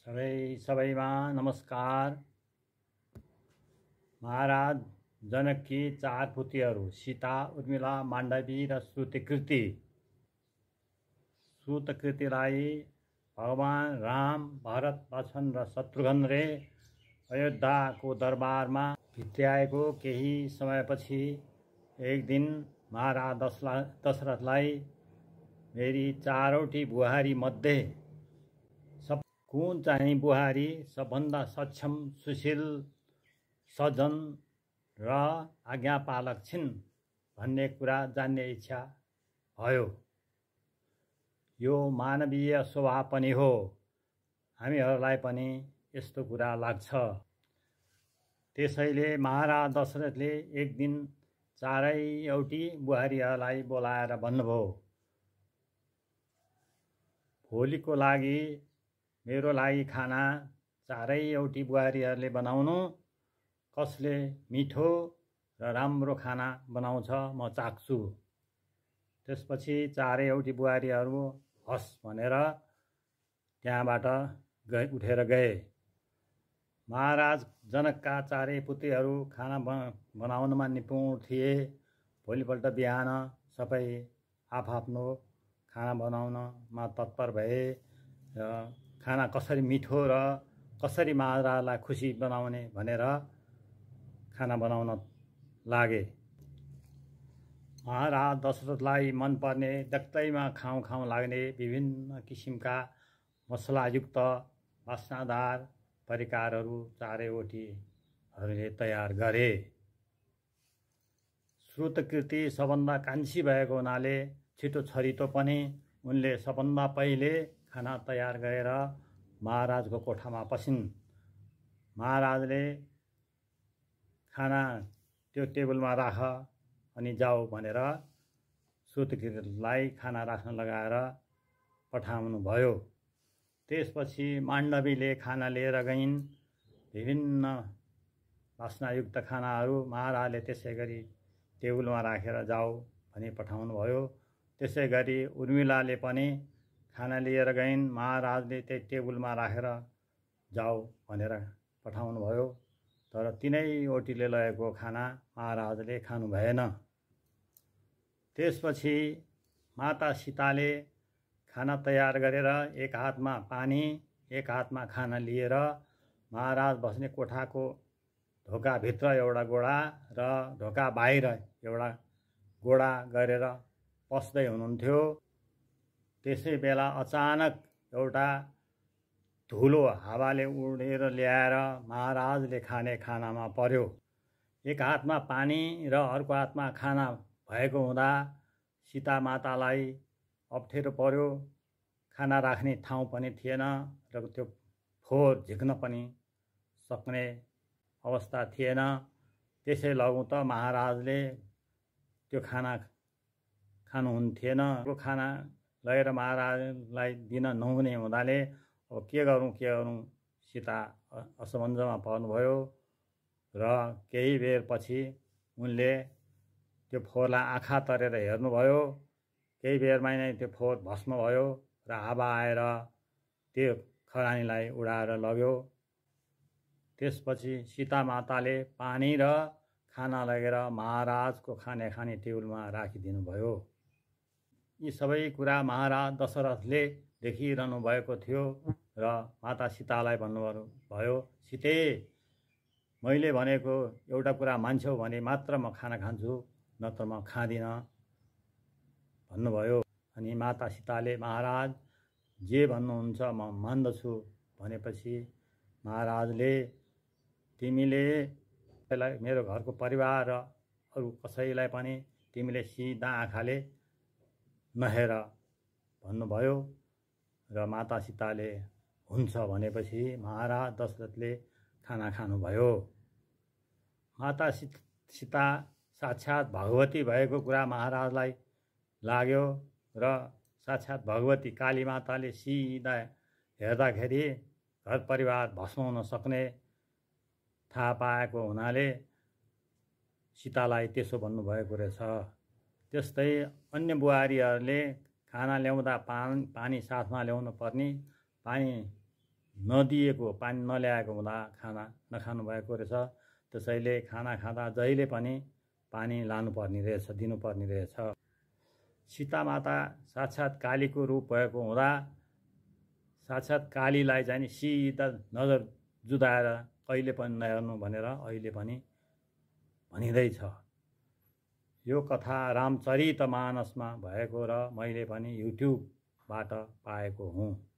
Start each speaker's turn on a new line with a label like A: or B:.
A: सबैमा नमस्कार। महाराज जनककी 4 पुत्रीहरू सीता, उर्मिला, माण्डवी र श्रुतकीर्ति। श्रुतकीर्तिलाई भगवान राम, भरत, लक्ष्मण र शत्रुघ्नले अयोध्याको दरबारमा भित्र्याएको केही समयपछि एक दिन महाराज दशरथलाई मेरी 4वटी बुहारी मध्ये कुन चाहिँ बुहारी सबभन्दा सक्षम, सुशील, सज्जन र आज्ञापालक छिन् भन्ने कुरा जान्ने इच्छा भयो। यो मानवीय स्वभाव पनि हो, हामीहरूलाई पनि यस्तो कुरा लाग्छ। त्यसैले महाराज दशरथले एक दिन 4वटी बुहारीहरूलाई बोलाएर भन्नुभयो, भोलिको लागि मेरो लागि खाना 4वटी बुहारीहरूले बनाउनु। कसले मिठो र राम्रो खाना बनाउँछ म चाख्छु। त्यसपछि 4वटी बुहारीहरू हस् भनेर त्यहाँबाट उठेर गए। महाराज जनकका 4 पुत्रीहरू खाना बनाउनमा निपुण थिए। भोलिपल्ट बिहान सबै आफआफ्नो खाना बनाउनमा तत्पर भए र खाना कसरी मिठो र कसरी महाराजलाई खुसी बनाउने भनेर खाना बनाउन लागे। महाराज दशरथलाई मनपर्ने, देख्दैमा खाउँ खाउँ लाग्ने विभिन्न किसिमका मसलायुक्त वासनादार परिकारहरू 4वटीहरूले तयार गरे। श्रुतकीर्ति सबभन्दा कान्छी भएको हुनाले छिटो छरितो पनि उनले सबभन्दा पहिले खाना तयार गरेर महाराजको कोठामा पसिन्। महाराजले खाना त्यो टेबलमा राख अनि जाऊ भनेर श्रुतकीर्तिलाई खाना राख्न लगाएर पठाउनु भयो। त्यसपछि माण्डवीले खाना लिएर गइन्। विभिन्न वासनायुक्त खानाहरू महाराजले त्यसै गरी टेबलमा राखेर जाऊ भनी पठाउनु भयो। त्यसै गरी उर्मिलाले पनि खाना लिएर गइन्। महाराजले त्यही टेबलमा राखेर जाऊ भनेर पठाउनु भयो। तर तिनैवटीले लगेको खाना महाराजले खानु भएन। त्यसपछि माता सीताले खाना तयार गरेर एक हातमा पानी, एक हातमा खाना लिएर महाराज बस्ने कोठाको ढोकाभित्र एउटा गोडा र ढोका बाहिर एउटा गोडा गरेर पस्दै हुनुहुन्थ्यो। त्यसै बेला अचानक एउटा धुलो हावाले उडेर ल्याएर महाराजले खाने खानामा पर्यो। एक हातमा पानी र अर्को हातमा खाना भएको हुँदा सीता मातालाई अप्ठ्यारो पर्यो। खाना राख्ने ठाउँ पनि थिएन र त्यो फोहोर झिक्न पनि सक्ने अवस्था थिएन। त्यसै लगौँ त महाराजले त्यो खाना खानुहुन्थेन। त्यो खाना लगेर महाराजलाई दिन नहुने हुँदाले अब के गरौँ सीता असमञ्जसमा पर्नुभयो र केही बेरपछि उनले त्यो फोहोरलाई आँखा तरेर हेर्नुभयो। केही बेरमै नै त्यो फोहोर भस्म भयो र हावा आएर त्यो खरानीलाई उडाएर लग्यो। त्यसपछि सीता माताले पानी र खाना लगेर महाराजको खाने टेबलमा राखिदिनु भयो। यी सबै कुरा महाराज दशरथले देखिरहनु भएको थियो र माता सीतालाई भन्नुभयो, सीते, मैले भनेको एउटा कुरा मान्छौ भने मात्र म खाना खान्छु, नत्र म खाँदिनँ भन्नुभयो। अनि माता सीताले महाराज जे भन्नुहुन्छ म मान्दछु भनेपछि महाराजले तिमीले मेरो घरको परिवार र अरू कसैलाई पनि तिमीले सिधा आँखाले नहेर भन्नुभयो र माता सीताले हुन्छ भनेपछि महाराज दशरथले खाना खानुभयो। माता सीता साक्षात् भगवती भएको कुरा महाराजलाई लाग्यो र साक्षात् भगवती काली माताले सिधा हेर्दाखेरि घर परिवार भस्माउन सक्ने थाहा पाएको हुनाले सीतालाई त्यसो भन्नुभएको रहेछ। त्यस्तै अन्य बुहारीहरूले खाना ल्याउँदा पानी साथमा ल्याउनु पर्ने, पानी नदिएको पानी नल्याएको हुँदा खाना नखानु भएको रहेछ। त्यसैले खाना खाँदा जहिले पनि पानी लानुपर्ने रहेछ, दिनुपर्ने रहेछ। सीता माता साक्षात् कालीको रूप भएको हुँदा साक्षात् कालीलाई चाहिँ सिधा नजर जुदाएर कहिले पनि नहेर्नु भनेर अहिले पनि भनिँदैछ। यो कथा रामचरितमानसमा भएको र मैले पनि युट्युबबाट पाएको हुँ।